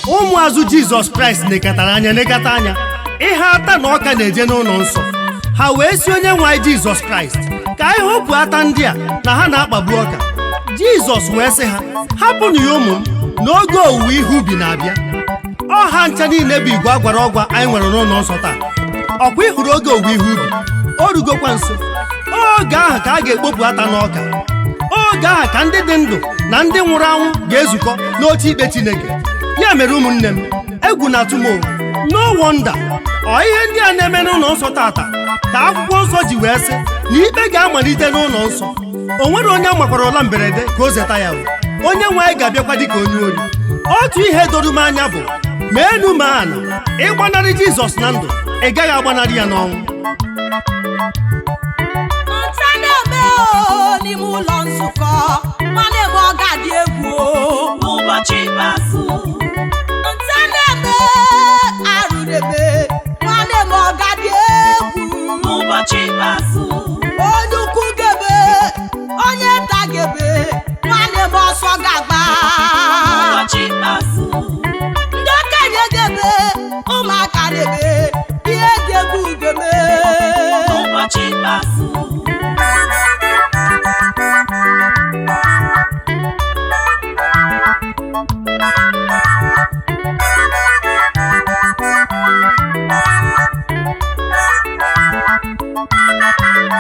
Ụmụazụ Jizọs Kraịst nekọtara anya, nekọta anya ihe ata na ọka na-eje n'ụlọ nsọ. Ha wee si onye nwe anyị Jizọs Kraịst ka anyị hụpụ ata ndị a na ha na-akpagbu ọka. Jizọs wee sị ha, hapụnụ ya ụmụ m, n'oge owuwe ihe ubi na-abịa. Ọha ncha niile bụ igwe agwara ọgwa anyị nwere n'ụlọ nsọ taa. Ọkwa ịhụrụ oge owuwe ihe ubi o rugokwa nso. Oge ahụ ka a ga-ekpopụ ata n'ọka. Oge ahụ ka ndị dị ndụ na ndị nwụrụ anwụ ga-ezukọ n'oche ikpe Chineke. Ya mere ụmụnne m, egwu na-atụ m o. No wonder ọ ihe ndị a na-eme n'ụlọ nsọ tata ka akwụkwọ nsọ ji wee sị na ikpe ga-amalite n'ụlọ nsọ. O nwere onye a makwara ụla mberede ka o zeta ya o. Onye nwe anyị ga-abịakwa dịka onye ori. Otu ihe doro m anya bụ ma enu ma ana, ịgbanarị Jizọs na ndụ, ị gaghị agbanarị ya n'ọnwụ. Nta na-eme o n'ime ụlọ nzukọ, nwanne m, ọ ga-adị egwu o. N'ụbọchị ikpeazụ. Nta na-eme, arụ na-eme, nwanne m, ọ ga-adị egwu. N'ụbọchị ikpeazụ. Onye ukwu gebe, onye nta gebe, nwanne m, ọsọ ga-agba. N'ụbọchị ikpeazụ. Ndị okenye gebe, ụmụaka na-eme ihe dị egwu gebe. N'ụbọchị ikpeazụ.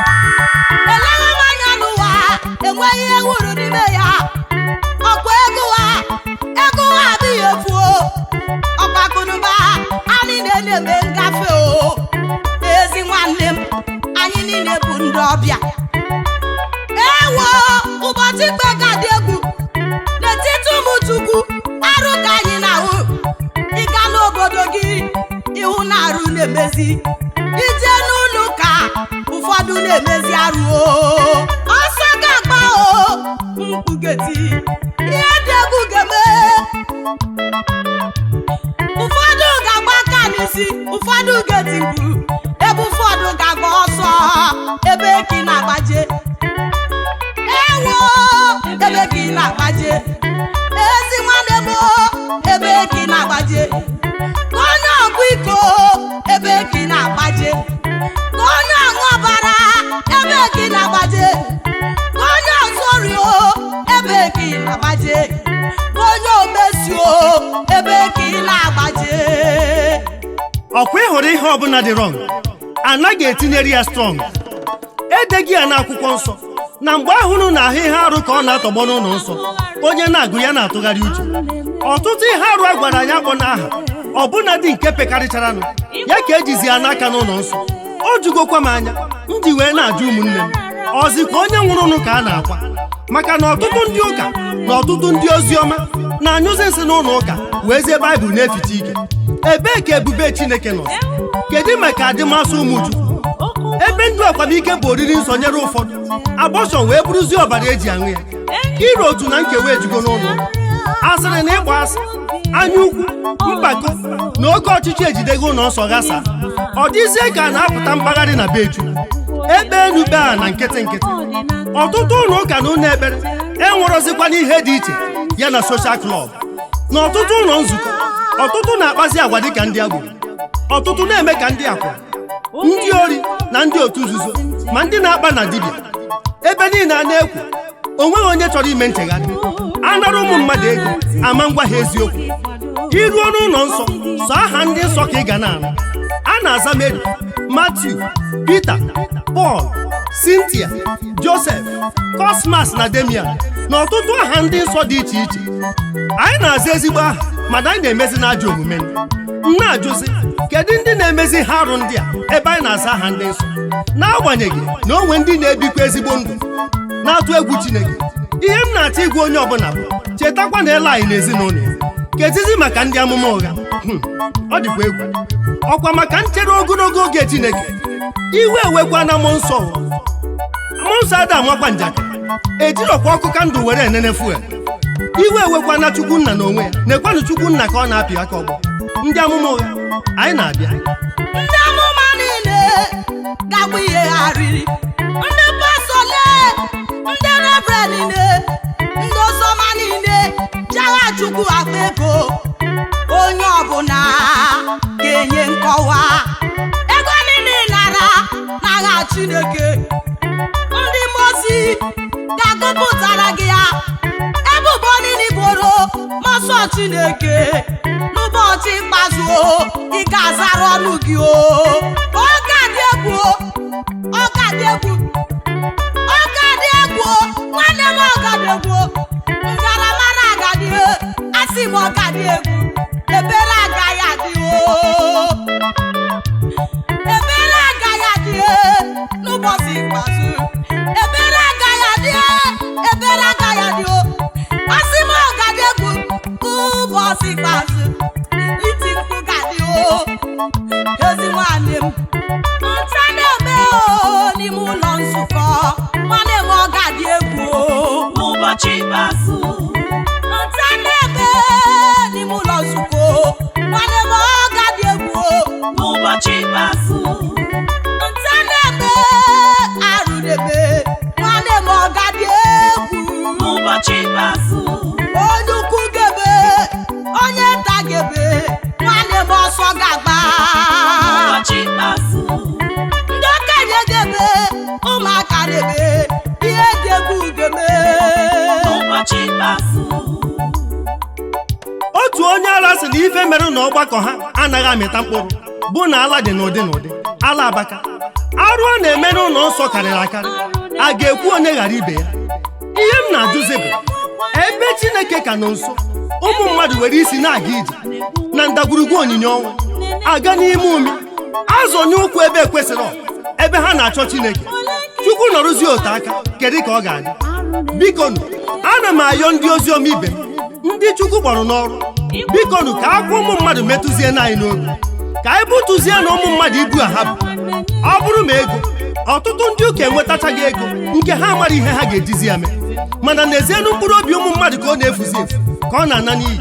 Eleghị m anya n'ụwa, enweghị ihe wuru n'ime ya. Ọkwa ego ụwa, ego ụwa adịghị efu o. Ọkwa akụnụba anyị na-eme ngafe o. Ezi nwanne m, anyị niile bụ ndị ọbịa. Ewo, ụbọchị ikpe ga-adị egwu n'etiti ụmụ Chukwu. Arụ ka anyị na-ahụ. Ịga n'obodo gị, ihu na arụ na-emezi. Ije n'ụlọ ụka, ụfọdụ na-emezi arụ o. Ọsọ ga-agba o, mkpugeti ihe dị egwu ga-eme. Ụfọdụ ga-agba aka n'isi, ụfọdụ ga-eti mkpu, ebe ụfọdụ ga-agba ọsọ. Ebe ka ị na-agbaje? Ewo, ebe ka ị na-agbaje? Ezi nwanne m o, ebe ka ị na-agbaje? Ka onye ọgwụ iko, ebe ka ị na-agbaje? Ka onye ọṅụ ọbara, ebe ka ị na-agbaje? Ka onye ọzọri o, ebe ka ị na-agbaje? Ka onye omesi o, ebe ka ị na-agbaje? Ọkwa ịhụrụ ihe ọbụla dị wrong, anaghị etinyere ya strong. Edeghị ya n'akwụkwọ nsọ na mgbe ahụ unu na-ahụ ihe arụ ka ọ na-atọgbọ n'ụlọ nsọ, onye na-agụ ya na-atụgharị uche. Ọtụtụ ihe arụ a gwara anyị akpọ n'aha, ọbụna dị nke pekarịcharanụ ya ka ejizi ya n'aka n'ụlọ nsọ. O jugokwa m anya m ji wee na-ajụ ụmụnne m, ọzikwa onye nwụrụnụ ka a na-akwa? Maka na ọtụtụ ndị ụka na ọtụtụ ndị ozi ọma na-anyụzi nsị n'ụlọ ụka wee zie Baịbụl na-eficha ike. Ebee ka ebube Chineke nọ? Kedu maka adịmasị ụmụ Chukwu? Ebe ndụ akwamike bụ oriri nsọ nyere ụfọdụ, abortion wee bụrụzie ọbara eji aṅụ ya. Iro otu na nkewa ejugo n'ụlọ ụka. Asịrị na ịgba asị, anya ukwu, mpako na oke ọchịchị ejidego ụlọ nsọ ghasa. Ọ dịzie ka a na-apụta mkpagharị na be Chukwu, ebe enu be a na nkịtị nkịtị. Ọtụtụ ụlọ ụka na ụlọ ekpere enwerozikwa n'ihe dị iche ya na social club. Na ọtụtụ ụlọ nzukọ, ọtụtụ na-akpazi agwa dịka ndị agboro, ọtụtụ na-eme ka ndị akwụna, ndị ori na ndị otu nzuzo, ma ndị na-akpa na dibịa. Ebe niile a na-ekwu onweghị onye chọrọ ime nchegharị. Anara ụmụ mmadụ ego, ama ngwa ha eziokwu. Iruo n'ụlọ nsọ, sọ aha ndị nsọ ka ị ga na-anụ. A na-aza Mary, Matthew, Peter, Paul, Cynthia, Joseph, Cosmas na Damian na ọtụtụ aha ndị nsọ dị iche iche. Anyị na-aza ezigbo aha, mana anyị na-emezi n'ajọ omume. M na-ajụzi, kedu ndị na-emezi ha arụ ndị a ebe anyị na-aza aha ndị nsọ, n'agbanyeghị na onwe ndị na-ebikwa ezigbo ndụ na-atụ egwu Chineke? Ihe m na-achọ ịgwa onye ọbụla bụ, chetakwa na ele anyị na ezinụlọ ya. Kezizi maka ndị amụma ụgha? Ọ dịkwa egwu. Ọkwa maka nchere ogologo oge Chineke, iwe ewekwa na mmụọ nsọ. Mmụọ nsọ ada amakwa njakịrị. Ejirọkwa ọkụ candle were enene fuel. Iwe ewekwana Chukwu nna n'onwe ya. Nekwanụ Chukwu nna ka ọ na-apị aka ọgbọ ndị amụma ụgha. Anyị na-abịa. Ndị amụma niile ga-agba ihe ha riri, ndị pastor, ndị reverend niile, ndị oziọma niile jagha Chukwu akpa ego. Onye ọbụla ga-enye nkọwa ego niile ị nara n'agha Chineke. Ndị mozi ga-agụpụtara gị ya, ebubo niile iboro mọsọ Chineke. N'ụbọchị ikpeazụ o, ị ga-azara ọnụ gị o. Ọ ga-adị egwu o, ọ ga-adị egwu, ọ ga-adị egwu o. Nwanne m, ọ ga-adị egwu o. Ngaramara agadị, asị m, ọ ga-adị egwu. Ebere agaghị adị o, ebere agaghị adị n'ụbọchị ikpeazụ. Ebere agaghị adị, ebere agaghị adị o. Asị m, ọ ga-adị egwu ụbọchị ikpeazụ. Iti mkpu ga-adị o. Ezi nwanne m, ncha na-eme o n'ime ụlọ nzukọ. Nwanne m, ọ ga-adị egwu o. N'ụbọchị ikpeazụ. Ncha na-eme n'ime ụlọ nzukọ. Nwanne m, ọ ga-adị egwu o. N'ụbọchị ikpeazụ. Nta na-eme, arụ na-eme. Nwanne m, ọ ga-adị egwu. N'ụbọchị ikpeazụ. Onye ukwu gebe, onye nta gebe. Nwanne m, ọsọ ga-agba. N'ụbọchị ikpeazụ. Ndị okenye gebe, ụmụaka na-eme. Ihe dị egwu gebe. N'ụbọchị ikpeazụ. Otu onye ara sị na ife mere na ọgbakọ ha anaghị amịta mkpụrụ bụ na ala dị n'ụdị n'ụdị. Ala abaka arụ a na-eme n'ụlọ nsọ karịrị akarị. A ga-ekwu onye ghara ibe ya. Ihe m na-ajụzi bụ, ebe Chineke ka nọ nso, ụmụ mmadụ were isi na-aga ije na ndagwurugwu onyinye ọnwụ, aga n'ime umi, azọnye ụkwụ ebe ekwesịrị, ebe ha na-achọ Chineke, Chukwu nọrụzie otu aka, kedu ka ọ ga-adị? Bikonu, ana m ayọ ndị ozi ọma ibe m, ndị Chukwu kpọrọ n'ọrụ, bikonu, ka akwa ụmụ mmadụ metụzie na anyị n'obi, ka anyị bụtụzie na ụmụ mmadụ ibu a ha bụ. Ọ bụrụ ma ego, ọtụtụ ndị ụka enwetachaghị ego nke ha amara ihe ha ga-ejizi ya mee, mana n'ezienụ, mkpụrụ obi ụmụ mmadụ ka ọ na-efuzi efu, ka ọ na-ana n'iyi.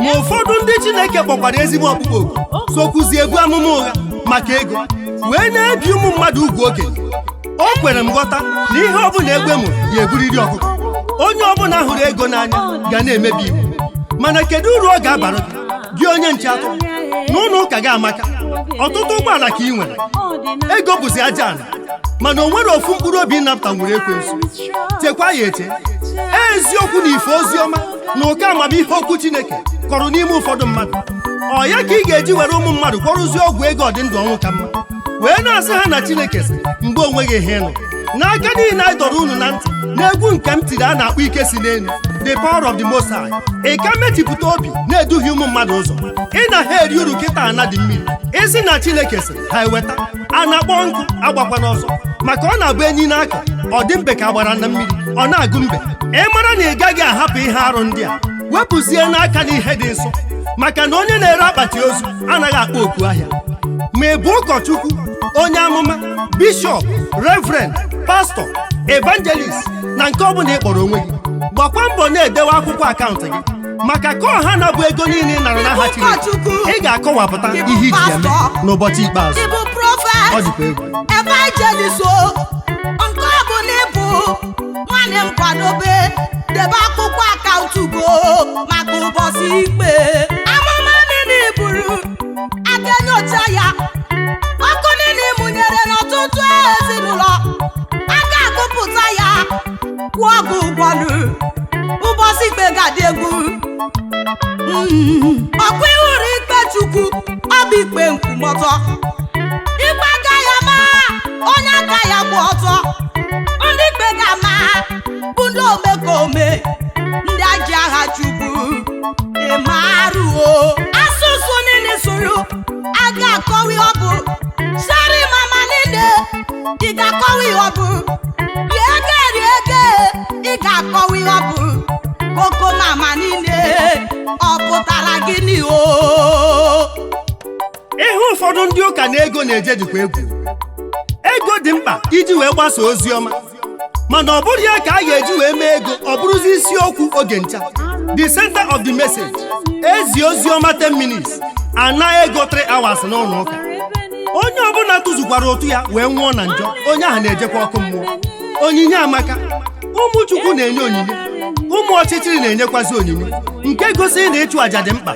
Ma ụfọdụ ndị Chineke kpọkwara ezigbo ọkpụkpọ oku sokwuzie ebu amụma ụgha maka ego wee na-ebi ụmụ mmadụ ugwu okenye. O kwere m ghọta na ihe ọbụla egbe mụrụ ya eburiri ọkụkọ. Onye ọbụla hụrụ ego n'anya ga na-emebi iwu, mana kedu uru ọ ga-abara gị, gị onye nche atụrụ n'ụlọ ụka gị? Amaka, ọtụtụ ụgbọala ka ị nwere, ego bụzi aja ala, mana o nwere ofu mkpụrụ obi nnapụta nwere ekwensu. Chekwa ya eche. Eziokwu na ife ozi ọma na ụka amamihe okwu Chineke kọrọ n'ime ụfọdụ mmadụ, ọ ya ka ị ga-eji were ụmụ mmadụ gwọrụzie ọgwụ ego ọdị ndụ ọnwụ ka mma, wee na-asị ha na Chineke sị mgbe onweghị ihe nọ n'aka niile anyị dọrọ unu na ntị n'egwu nke m tiri a na-akpọ Ike Si N'elu, The Power of the Most High. Ị ka mechipụta obi na-eduhie ụmụ mmadụ ụzọ ị na ha eri uru kịta. Ana dị mmiri isi na Chineke sị ha eweta a na-akpọ nkụ agbakwa n'ọsọ, maka ọ na-abụ enyi n'akọ ọ dị mbe ka agbara na mmiri ọ na-agụ mbe. Ị mara na ị gaghị ahapụ ihe arụ ndị a, wepụzie n'aka n'ihe dị nsọ, maka na onye na-ere akpati ozu anaghị akpọ oku ahịa. Ma ị bụ ụkọchukwu, onye amụma, bishọp, reverend, pastor, evangelist, na nke ọbụla ị kpọrọ onwe gị, gbakwa mbọ na-edewe akwụkwọ akaụntụ gị, maka ka ọha na-abụ ego niile ị nara n'aha Chineke, ị ga-akọwapụta ihe iji eme n'ụbọchị ikpeazụ. Ịbụ prophet, Ọ dịkwa egwu. evangelist o, nke ọ bụ na ịbụ, nwanne m, kwadobe, debe akwụkwọ akaụntụ go maka ụbọchị ikpe. Amụma niile i buru, a ga-enyocha ya. Ọkụ niile ị mụnyere n'ọtụtụ ezinụlọ, a ga-agụpụta ya, kwụọ gị ụgwọlụ. Ụbọchị ikpe ga-adị egwu. Ọkwa ịhụrụ ikpe Chukwu, ọ bụ ikpe nkwumọtọ. Ikpe agaghị ama onye aka ya gba ọtọ. Ndị ikpe ga-ama bụ ndị omekome, ndị ajọ agha Chukwu ịmaruo. Asụsụ niile soro, a ga-akọwa ihe ọ bụ. Sari mama niile, ị ga-akọwa ihe ọ bụ. Rie ege, rie ege, ị ga-akọwa ihe ọ bụ. Koko mama niile, ọ pụtara gịnị o? Ihe ụfọdụ ndị ụka na ego na-eje dịkwa egwu. Ego dị mkpa iji wee gbasa ozi ọma, mana ọ bụrụ ya ka a ga-eji wee mee ego ọ bụrụzi isiokwu oge ncha. The center of the message, ezi ozi ọma 10 minutes, ana ego 3 hours n'ụlọ ụka. Onye ọbụla tụzukwara ụtụ ya wee nwụọ na njọ, onye ahụ na-ejekwa ọkụ mmụọ. Onyinye amaka. Ụmụ Chukwu na-enye onyinye, ụmụ ọchịchịrị na-enyekwazi onyinye, nke gosiri na ịchụ àjà dị mkpa.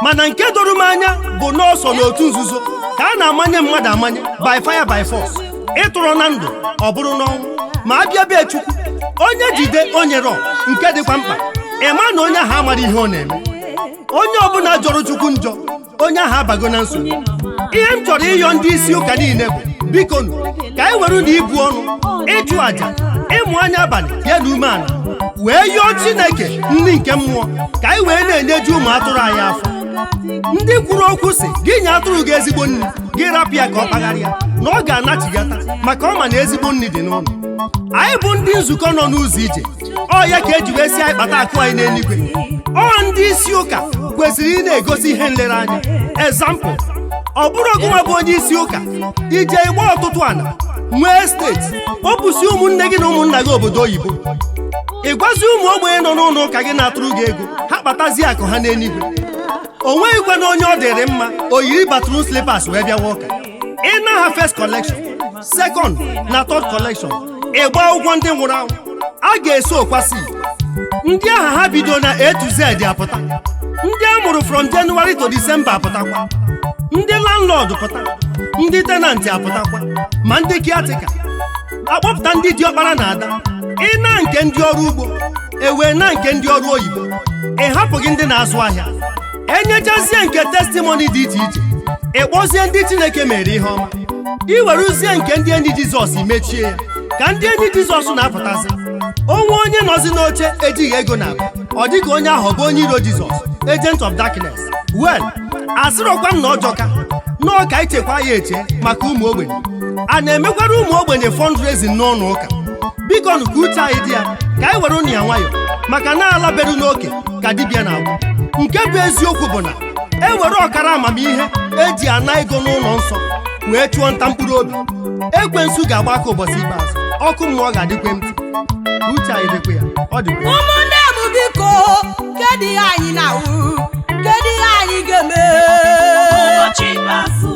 Mana nke doro m anya bụ n'ọsọ n'otu nzuzo ka a na-amanye mmadụ amanye, by fire by force, ịtụrụ na ndụ ọ bụrụ n'ọnwụ. Ma abịa be Chukwu, onye jide onye rọ nke dịkwa mkpa, ịma na onye ahụ amara ihe ọ na-eme. Onye ọbụla jọrọ Chukwu njọ, onye ahụ abago na nsogbu. Ihe m chọrọ ịyọ ndị isi ụka niile bụ, bikonu, ka anyị were na ibu ọnụ, ịchụ àjà, ịmụ anya abalị ya na umeala wee yọọ Chineke nri nke mmụọ, ka anyị wee na-enyeju ụmụ atụrụ anyị afọ. Ndị kwuru okwu si gị nye atụrụ gị ezigbo nri, gị rapụ ya ka ọ kpagharịa, na ọ ga-anachigata, maka ọ ma na ezigbo nri dị n'ụlọ. Anyị bụ ndị nzukọ nọ n'ụzọ ije, ọ ya ka eji wee si anyị kpata akụ anyị n'eluigwe. Ọ ndị isi ụka kwesịrị ị na-egosi ihe nlereanya, example. Ọ bụrụ ọgụnwa bụ onye isi ụka, ije ịgba ọtụtụ ana, nwee steeti, kpọpụsị ụmụnne gị na ụmụnna gị obodo oyibo, ị gwazi ụmụ ogbenye nọ n'ụlọ ụka gị na-atụrụ gị ego ha kpatazie akụ ha n'eluigwe. O nweghịkwa na onye ọ dịrị mma o yiri bathroom slippers wee bịawa ụka. Ị na ha first collection, second na third collection, ịgba ụgwọ ndị nwụrụ anwụ a ga-eso okwasị. Ndị aha ha bido na A to Z apụta, ndị a mụrụ from January to December apụtakwa, ndị landlord pụta, ndị tenant apụtakwa, ma ndị caretaker akpọpụta, ndị diọkpara na ada. Ị na nke ndị ọrụ ugbo, ewee na nke ndị ọrụ oyibo, ị hapụghị ndị na-azụ ahịa. Enyechazie nke testimony dị iche iche, ị kpọzie ndị Chineke mere ihe ọma, iweruzie nke ndị enyi Jizọs mechie ya, ka ndị enyi Jizọs na-apụtazi. Onwe onye nọzi n'oche ejighị ego na akpa, ọ dịka onye ahụ ọ bụ onye iro Jizọs, agent of darkness. Well, asịrọkwa m na ọjọka nọọ ka ichekwa ya eche maka ụmụ ogbenye. A na-emekwara ụmụ ogbenye fundraising n'ụlọ ụka. Biko nụ, ka uche anyị dị ya, ka anyị were ụnụ ya nwayọ, maka na ala beru n'oke ka dibịa na-agwụ. Nke bụ eziokwu bụ na e were ọkara amamihe eji ana ego n'ụlọ nsọ wee chụọ nta mkpụrụ obi, ekwensu ga-agba aka ụbọchị ikpeazụ, ọkụ mmụọ ga-adịkwe ntị. Ka uche anyị dịkwa ya, ọ dịkwa ya. Ụmụnne m, biko, kedu ihe anyị na-awụ? Kedu ihe anyị ga-eme? Ụbọchị ikpeazụ.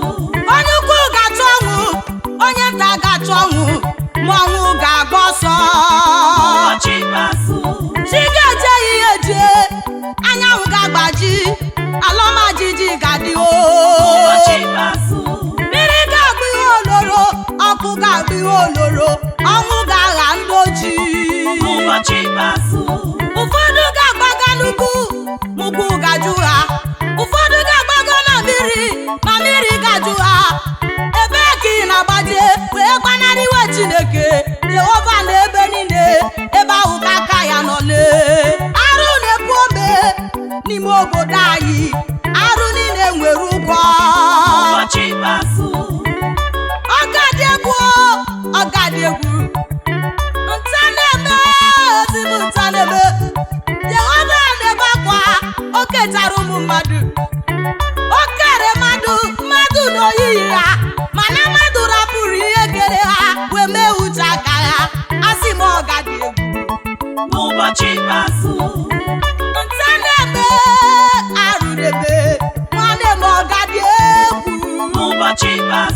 Onye ukwu ga-achọ ọnwụ, onye nta ga-achọ ọnwụ, ma ọnwụ ga-agba ọsọ. Ụbọchị ikpeazụ. Chi ga-eje ihe jie, anyanwụ ga-agbaji, alọma jiji ga-adị o. Ụbọchị ikpeazụ. Mmiri ga-agba ihe oloro, ọkụ ga-agba ihe oloro, ọnwụ ga-agha ndị ojii. Ụbọchị ikpeazụ. Ụfọdụ ga-agbaga n'ugwu, ma ugwu ga-ajụ ha. Ụfọdụ ga-agbago na mmiri, ma mmiri ga-ajụ ha. Ebee ka ị na-agbaje wee gbanarị iwe Chineke Jehova? Na ebe niile ebe ahụ ka aka ya nọ. Lee, arụ na-epu ome n'ime obodo anyị. Arụ niile nwere ụgwọ. Ụbọchị ikpeazụ. Ọ ga-adị egwu o, ọ ga-adị egwu. Nta na-eme ezigbo nta na-eme. Jehova na-ebe akwa. O ketara ụmụ mmadụ, o kere mmadụ, mmadụ n'oyiyi ya, mana mmadụ rapụrụ ihe kere ha wee mee uche aka ha. Asị m, ọ ga-adị egwu. N'ụbọchị ikpeazụ. Nta na-eme, arụ na-eme, nwanne m, ọ ga-adị egwu. N'ụbọchị ikpeazụ.